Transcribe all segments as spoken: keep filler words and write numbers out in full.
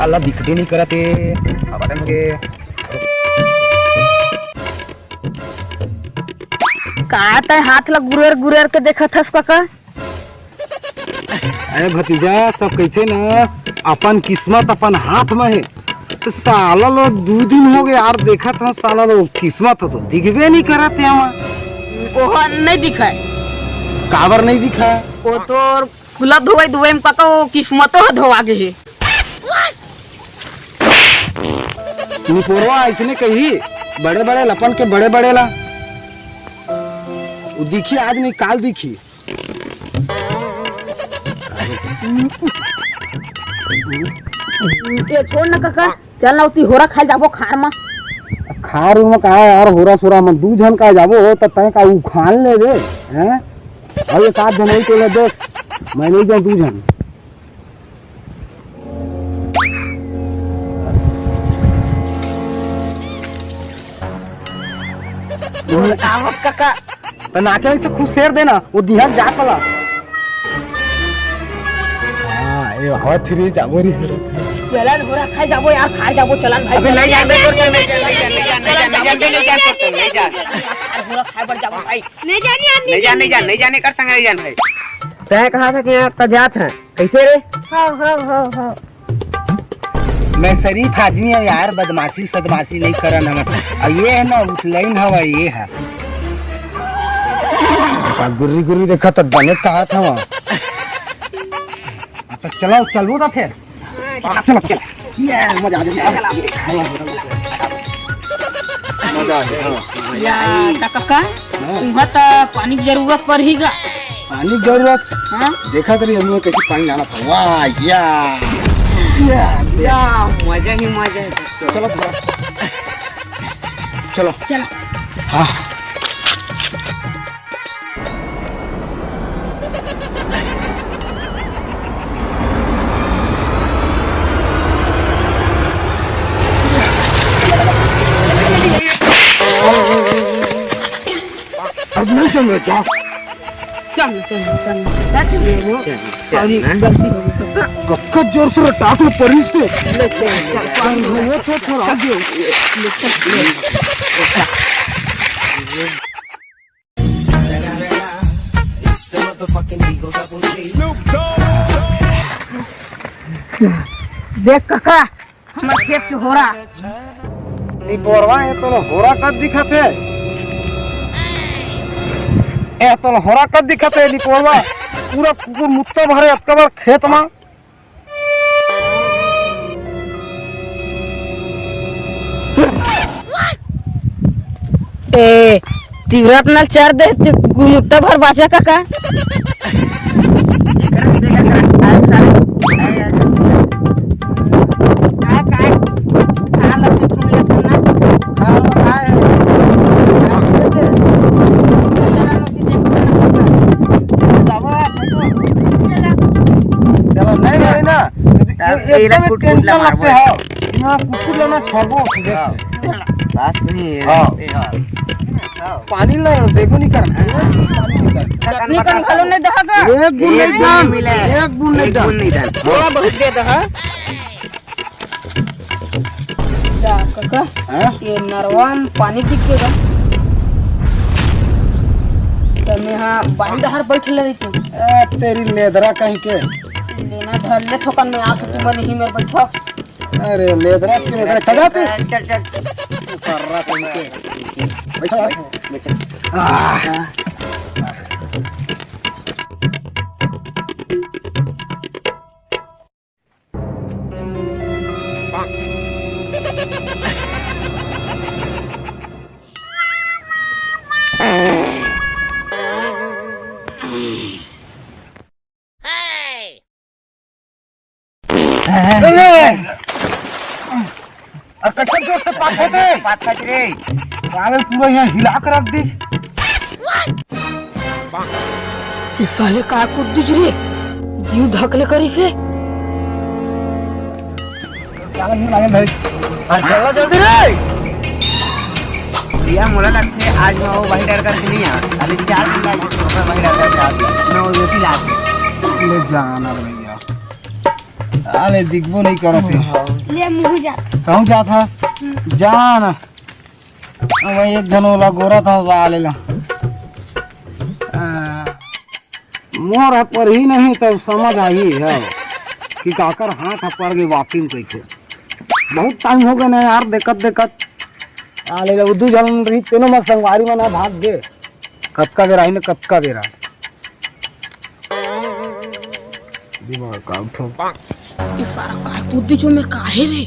साला दिखबे नहीं करत हे। अब आते होंगे। का तैं हाथ ला गुरेर गुरेर के देखत हस कका? अरे भतीजा, सब कहिथे ना, अपन किस्मत अपन हाथ में हे। तो साला लो दू दिन हो गए यार, देखत हंव साला लो किस्मत हो तो दिखबे नहीं करत हे हमर। ओह नहीं दिखय। काबर नहीं दिखय? ओ तोर कुला धोवई धोवई में कका ओ किस्मतो ह धोवा गे हे। निपोरवा अइसने कही, बड़े बड़े लपन के बड़े बड़े ला। वो दिखी आज नहीं काल दिखी। ए, छोड़ ना कका, चल ना उती होरा खाए जाबो खार मा। खार उर में कहा यार, होरा सोरा में दू झन का जाबो, त तय का उखान ले बे, हैं? अउ एक आध झन होई तो ले देख, मैं नहीं जाऊँ दू झन। आवत कका। त नाके से खुद शेर देना, वो दिहक जा पला। हाँ, ये हवा थिरी जाबो री। चलन होरा खाए जाबो यार, खाए जाबो, चलन भाई। अबे नहीं जान, नहीं जान, नहीं जान, नहीं जान, नहीं जान, नहीं जान, नहीं जान, नहीं जान, नहीं जान। यार, होरा खाए बर जाबो भाई। नहीं जान यार, नहीं जान, नहीं जान, नहीं जान, एकर संग नहीं जान भाई। तय कहा था कि यहाँ त जात है, कैसे रे? हाँ, हाँ, हाँ, हाँ। मैं शरीफ आदमी हूँ यार, बदमाशी सदमाशी नहीं करन हम। और ये है ना, उस लाइन हवा, ये है। का गुर्री गुर्री देखा त बने कहा था वहाँ। हाँ, तो चलो, चलू ना फिर। चलो, चलो। ये मजा आ गया। मजा आ गया, हाँ। या, त कका, हाँ। उहाँ त पानी की जरूरत पड़ही गा। पानी की जरूरत? हाँ। देखा तो नहीं, हमने कैसे पानी लाना था। वाह, या। या, या, मजा ही मजा है। चलो, थोड़ा। चलो। चलो। हाँ। अब नहीं चल रहा, जा। चल, चल, चल। क्या चल रहा है वो? चल, चल, सॉरी, ना। गलती हो गई। कक्का जोर से रटाक में परिस से। ले, चल, चल, चल, वो तो थोड़ा आगे। ले, चल, ले। देख कका, हमर खेत के होरा। निपोरवा, ये तो होरा कद दिखत हे। ए तो होरा कद दिखत हे निपोरवा। पूरा कुकुर मुत्ता भरे अतका बड़ खेत मा। ए, तिवरत नल चर दे, ते गुलमुत्ता भर बाचा कका। काय, काय? खा लो, ते सुन ले, सुन ना। खा लो, काय? चलो, नहीं, नहीं ना। एक, एकदम कुट कुट ला टेंशन मारबो। लगते हैं। ना, कुकुर लेना छोड़बो, सीधे। हाँ। बात सही है। हाँ। ए, हाँ। पानी ला, देखो नहीं करना। चटनी कन घलो नहीं दहा गा। एक बूंद नहीं एक बूंद डाल, मिला है। एक बूंद नहीं एक डाल। बूंद नहीं डाल। थोड़ा बहुत दे दहा। जा, कका, हाँ? ये नरवा में पानी दिख गया। तो मैं हाँ बाई डहर बैठ ले रही थी। ए, तेरी लेदरा कहीं के। लेना धर ले थोकन में आ सकी मन ही मेरे बैठा। अरे, लेदरा के लेदरा, चल जा तू। चल, चल। कर रहा था इनके। बैठो यार। बैठो। आह। अरे! अरे, कैसे जोर से पाथत हे? पाथत रे। साले पूरा यहाँ हिला के रख दिस। ये साले का कूद दिस रे? जीव धकले करी से। साला नहीं लागल भाई। अरे चलो जल्दी रे। भैया मोला लगथे आज मैं वो वही डर कर नहीं आ। अभी चार दिन बाद मैं वही डर कर जा। मैं वो रोटी ला। ले जाना भैया। साले दिखबो नहीं करत हे। ले मुँह जा। कहूँ जात हा? जा ना। अब एक झन ओला गोरा था, साले ला। आ, मोर ह परही नहीं त समझ आही हे कि काकर हाथ ह पर गे वाकई में कहिके। बहुत टाइम हो गे ना यार, देखत देखत। साले ला, वो दू झन रही, तेनो में संगवारी मन ह भाग गे। कतका बेरा आही ना, कतका बेरा। दिमाग काम ठोक। ये सारा काय कुद्दी जो मेरे काहे रे?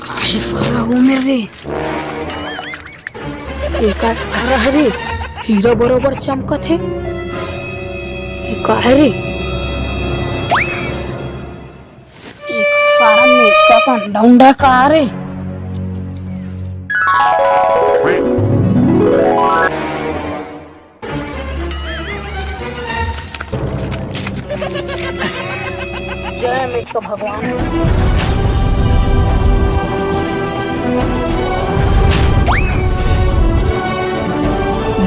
काहे सारा वो मेरे? ये का सारा हरे? हीरा बरोबर चमकत हे। ये काहे रे? ये सारा मेरे का पंडा उंडा का रे? जय मिट्टू भगवान।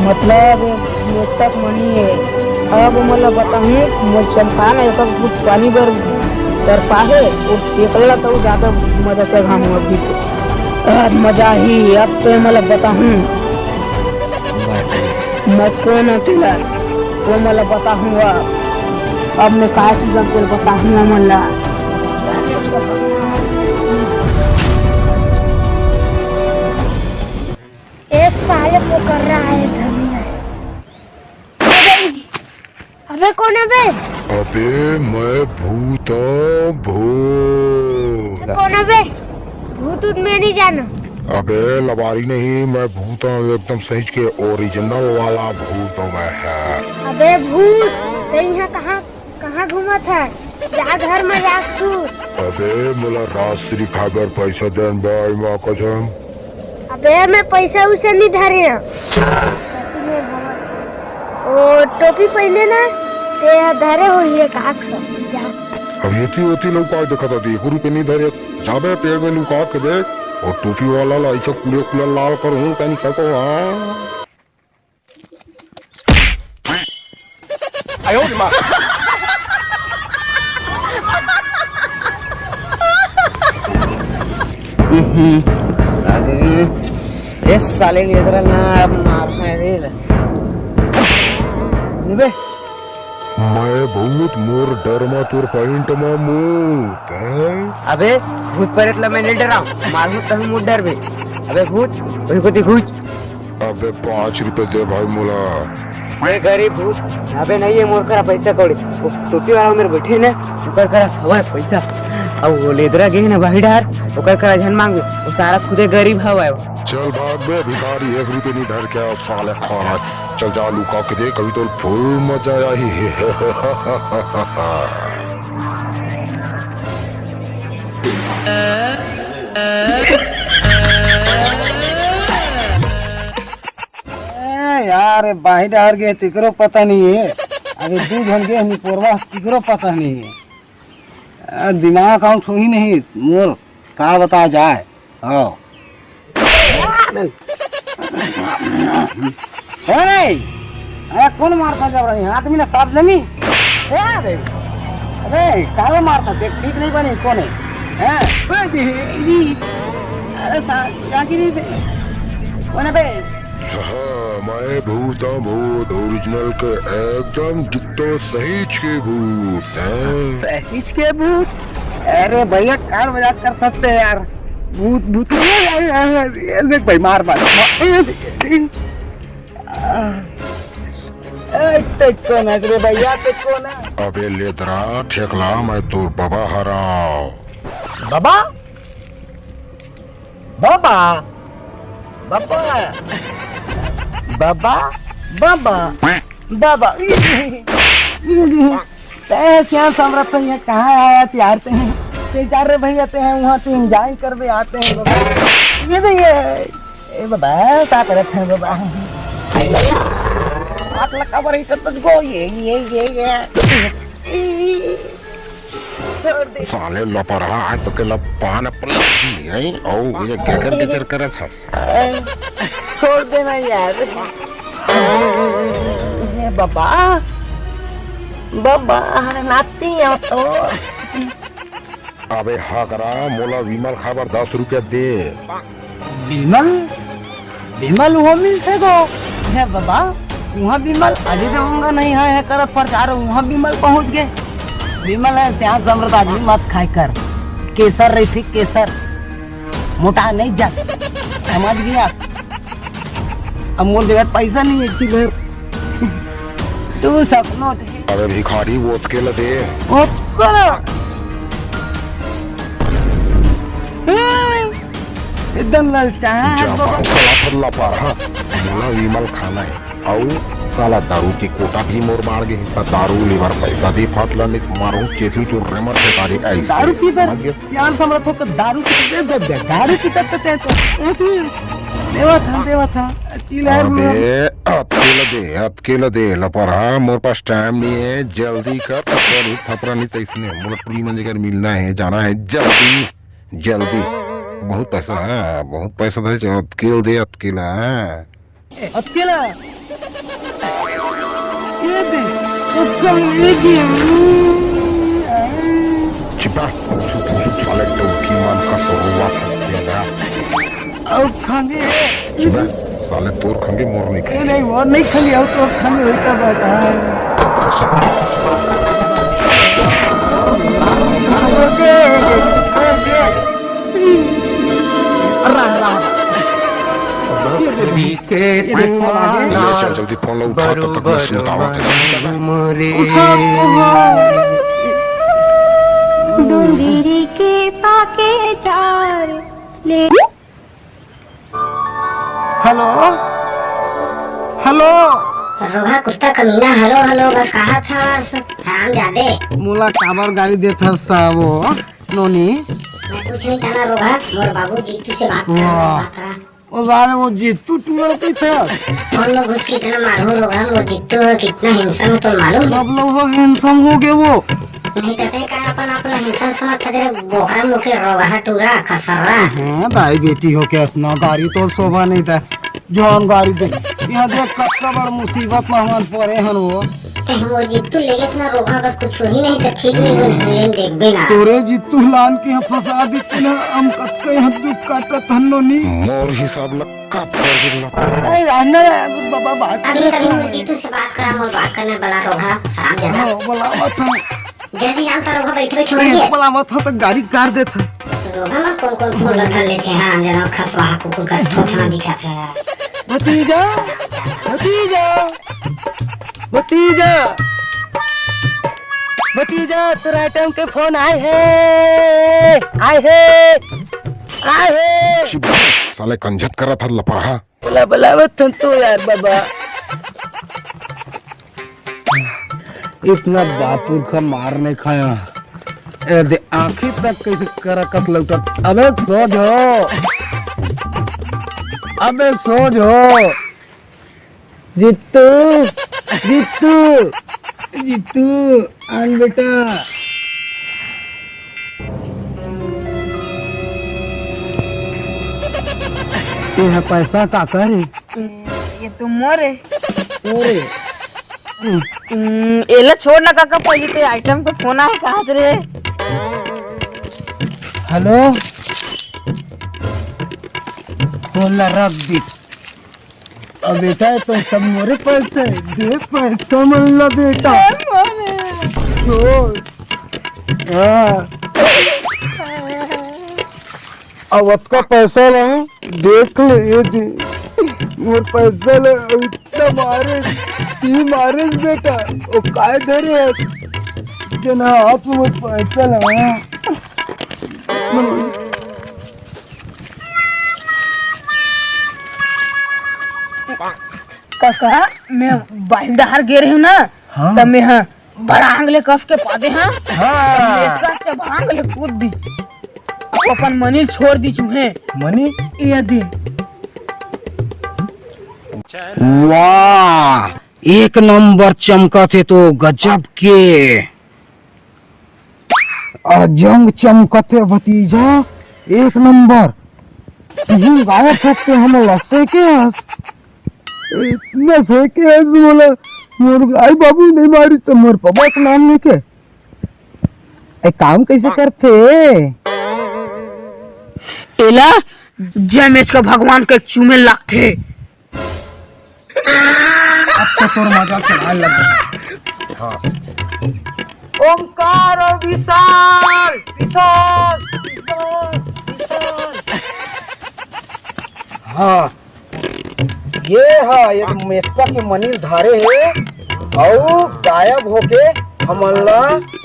मतलब, मेतक मनी हे। अब मोला बताहूँ, मोर चमकान ऐसा कुछ पानी बर तरपा हे, वो एकला तो ज्यादा मजा चघा हूँ अभी तो। अब मजा ही, अब तो मोला बताहूँ। मैं कोन हूँ तेला, वो मोला बताहूँ अब। अब मैं का चीज तेला बताहूँ मोला। ए साले पोकर्रा आए धनिया। अबे कोन हे बे? अबे मैं भूत हूँ, भूत। कोन हे बे? भूत उत मैं नहीं जानो। अबे लबारी नहीं, मैं भूत हूँ, एकदम सही के ओरिजिनल वाला भूत हूँ मैं। अबे भूत, ते यहाँ कहाँ, कहाँ घूमत हे? जा घर में जाके सूत। अबे मोला राजश्री खाए बर पैसा देन भाई, माँ कसम। अबे मैं पैसा उसे नहीं धरे हूँ। ओ टोपी पहने ना, ते धरे हो ये काक सब। जा। अब एती ओती लुका के देखत हती, एको रुपये नहीं धरे। जाबे पेड़ में लुका के देख, और टोपी वाला ला ऐसा कुले कुला लाल कर हूँ, कहीं निकलता हूँ, हाँ। हम्म, साले, ए साले के इधर ना, अब मार खाए रे। अबे मैं भूत, मोर डर मा तोर पैंट मा मूत, हैं? अबे भूत प्रेत ला मैं नहीं डराऊं, मारहूं तभी मूत डरबे। अबे भूत, वही को दिखूच। अबे पाँच रुपए दे भाई मोला। ए गरीब भूत, अबे नहीं है मोर करा पैसा कौड़ी। वो टोपी वाला मेरे बैठे ना, ओकर करा हवाए पैसा। अब वो लेदरा गे ना बाहिर डार, ओकर करा झन मांगबे, वो सारा खुदे गरीब हवाए। चल भाग बे भिखारी, एक रुपये नहीं धर के आओ साले खाना। चल जा लुका के देख, अभी तो फुल मजा आही। ए यार, ए बाहिर डार गे, तेकरो पता नहीं है। अभी दू झन गे, निपोरवा, तेकरो पता नहीं है। आ, दिमाग काम सही नहीं मोर, का बता जाए। हाँ। ए रे, अरे कौन मारता जब रही आदमी ना साथ लेनी? ए रे, अरे काहे मारता? देख ठीक नहीं बनी कौन है? हैं? ओए दे, ई, अरे सा-, क्या गिरी बे? कौन है बे? हाँ, मैं भूत हूँ, भूत ओरिजिनल के एकदम डिट्टो सहीच के भूत हैं। सहीच के भूत? अरे भैया, कार मजाक कर सकते हैं यार। भूत, भूत, ये देख भाई, मार, मार, मार। ए, ते कौन है रे भैया, ते कौन है? अबे लेदरा, ठेकला, मैं तोर बाबा हराव। बाबा? बाबा? बाबा? बाबा? बाबा? बाबा? तै श्याम साम्राट तो ये कहाँ आया यार? ते, ते जा रे भैया, ते हैं वहाँ, ते एंजॉय करबे आते हैं बाबा। ये तो ये, ए बाबा, का करत हैं बाबा? हाथ लगा बर इतना तुझको, ये, ये, ये, ये। छोड़ दे। साले लपरहा, आज तो के लपान अपन लगी है। ओ, ये क्या कर के चर करत है? छोड़ देना यार। ए बाबा, बाबा, नाती हो तो। अबे हकरा, मोला विमल खाए बर दस रुपया दे। विमल? विमल वो मिलथे गो। हे बाबा, उहाँ विमल अजय देवगन नहीं है, हे करत प्रचार, उहाँ विमल पहुँच गे। विमल हे, श्याम समरथ आदमी मत खाए कर। केसर रहिथे, केसर। मोटा नहीं जा। समझ गया? अब मोर जगह पैसा नहीं है, चिल्लर। तू सपनोट हे। अबे भिखारी, वो अतके ल दे। ओतका ल। एकदम ललचा है, जा बाबा। बाहर चला, फल्ला पार, हाँ। मोला विमल खाना है। अउ साला दारू के कोटा भी मोर बाढ़ गे हे। त दारू लेबर पैसा दे फट ल, नहीं मारू चेतू तो रेमर से तारी ऐसे। दारू पी बर समझ गया? सियान समरथ हो के दारू पी दे दे दे। दारू पी तक ते तो। देवा था, देवा था। चिल्ला अबे, हतके ल दे, हतके ल दे, लपर, हाँ, मोर पास टाइम नहीं है, जल्दी कर, थपरा नहीं, थपरा नहीं, तैसने, मोला टुरी मन जगह मिलना है, जाना है, जल्दी, जल्दी। बहुत पैसा है, बहुत पैसा था, हतके ल दे, हतके ल, हाँ। हतके ल। ये दे, उसको ले गया। चिपा, साले डोकी मन का सरुआ फट गया। अउ खंगे। चिपा, साले तोर खंगे मोर नहीं ये खंगे। नहीं, मोर नहीं खंगे, अउ तोर खंगे होई का बात है। अरे, अरे, अरे। ये दे। ले चल, जल्दी फोन ला उठा, तब तक मैं सुलतावा थे। उठा, उठा। डोंगरी के पाके चार ले। Hello, hello. रोगहा कुत्ता कमीना, हेलो हेलो बस कहा था, हराम जादे। मोला काबर गाली देत हस वो नोनी? मैं कुछ नहीं कहना रोगहा, मोर बाबू जीतू से बात कर, वाह। बात करा। ओ साले, वो जीतू टूरल कइसे? फोन में घुस के इतना मारू रोगहा, वो जीतू है, कितना हिंसम है तो मालूम है? मतलब वो हिंसम हो गए वो। नहीं तो ते का अपन अपना हिंसम समझ था, तेरे बोकरा मुंह के रोगहा टूरा, खसर्रा। हाँ, दाई बेटी हो के असना गारी तो शोभा नहीं था। जौन गारी दे। यहाँ देख कतना बड़ मुसीबत में हमन पड़े हन वो। चाहे वो जीतू लेगे इतना रोगहा, अगर कुछ होही नहीं तो ठीक नहीं होही, लेकिन देखबे ना। तोरे जीतू लान के यहाँ फंसा देते ना, हम कतके यहाँ दुख काटत हन नोनी। मोर हिसाब ल का फर्जी लफड़ा। अरे रहना बाबा, बात अभी, कर अभी मोर जीतू से बात करा, मोर बात करने वाला रोगहा, हराम जादा। हाँ, बोला मत हम। जल्दी जान तो रोगहा बैठ बैठ मर ए, गया। बोला मत हम तो गाड़ी कार देत है। रोगहा में कौन कौन फोन रखा लेते हैं, हराम जादा, खसवा कुकुर का थोथना दिखा था। भतीजा, भतीजा, भतीजा, भतीजा, तोर आइटम के फोन आए हे, आए हे, आए हे। चुप, साले कंजट करत हस लपरहा। बोला, बोलावत हन तो यार बाबा। इतना बापुर का मार नहीं खाया। ए दे, आँखी तक कैसे करकस लौटत। अबे सो जो, अबे सो जो। जीतू, जीतू, जीतू, आन बेटा। ये है पैसा का करे? ये तो मोर है। मोर है। हम्म, एला छोड़ ना काका, पहले तो आइटम को फोन आए कहाँ से रे? हेलो, फोन ला रख दिस। अब बेटा, तो सब मोरे पैसे दे, पैसा मन ला बेटा। ए, मोरे। छोड़। हाँ। अब अतका पैसा ला देख ले, ये दे। मोर पैसा ला इतना मारे, ती मारे बेटा, वो काय धरे है? जना हाथ में मोर पैसा ला। काका, मैं बाहिर डहार गे रहे हूँ ना, हाँ। तब मैं हाँ, बड़ांग ले कस के पादे हाँ। हाँ। लेका चबांग ले कूद दी। अब अपन मनी ल छोड़ दी चूहे। मनी? ये दे। वाह, एक नंबर चमकत हे तो गजब के। अजंग चमकत हे भतीजा, एक नंबर। तुम गायब सकते हम लस्से के। इतना से के है मोला, मोर आई बाबू नहीं मारी तो मोर पबा के नाम लेके। ए, काम कइसे करथे? एला जय मेचका भगवान के चूमे लागथे। अब तो तोर मजा चलाए लग गया। हाँ। ओंकार विशाल, विशाल, विशाल, विशाल। हाँ, ये हा एक मेचका के मनी ल धारे हे अउ गायब होके हमन ला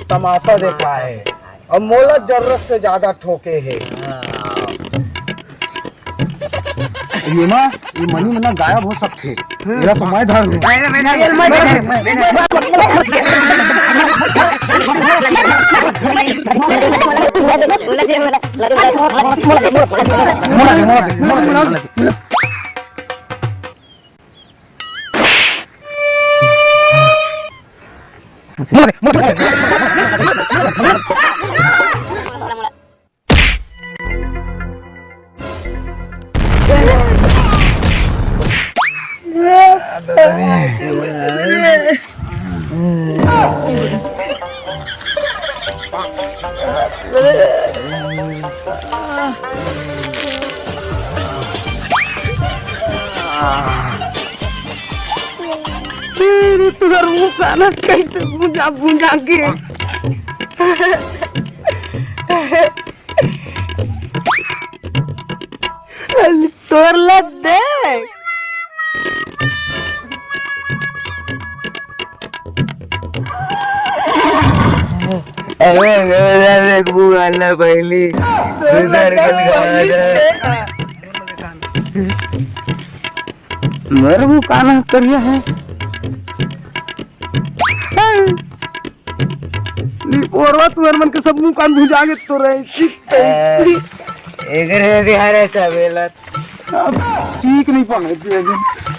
तमाशा देखाए हे। अब मोला जरूरत से ज्यादा ठोके हे। ये मा, ये मनी मन ना गायब हो सकथे। एला तो मैं धर लूं। तेरे तुहर मुंह काला कैसे भुंजा भुंजा के। तोर ला दे। अरे, अरे, अरे, एक बुआ ला पहली। दूसर के गाना। मोर मुंह काला करिया है। निपोरवा तुहर मन के सब मुंह कान भुंजा गे तो रही। एगरे बिहार का बेला। अब ठीक नहीं पाए।